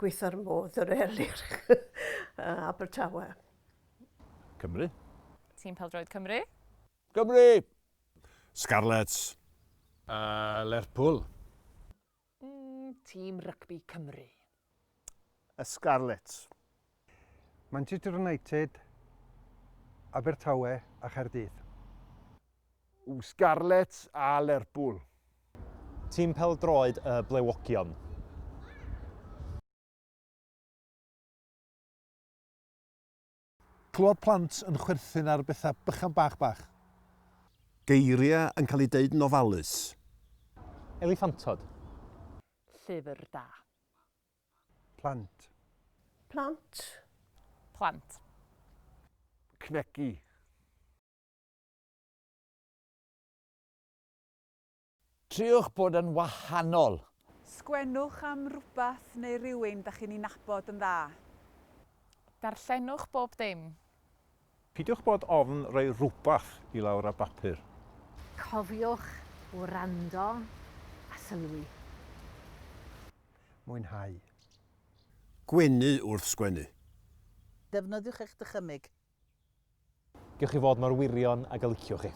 Gweitha'r modd yr Elyrch Abertawe. Cymru. Tîm Pêl-droed Cymru. Cymru! Scarlets. Lerpwl. Tîm Rygbi Cymru. Y Scarlets. Manchester United, Abertawe a Chaerdydd. Y Scarlets a Lerpwl. Tîm pêl-droed y Blewogion. Clywed plant yn chwerthin ar bethau bychan bach bach. Geiriau yn cael eu deud yn ofalus. Eliffantod. Llyfr da. Plant. Plant. Plant. Cneci. Triwch bod yn wahanol. Sgwennwch am rywbeth neu rywun dach chi'n ei nabod yn dda. Darllenwch bob dim. Peidiwch bod ofn rhoi rhywbeth i lawr ar bapur. Cofiwch wrando a sylwi. Mwynhau. Gwenu wrth sgwennu. Defnyddiwch eich dychymyg. Gewch chi fod mor wirion ag y liciwch chi.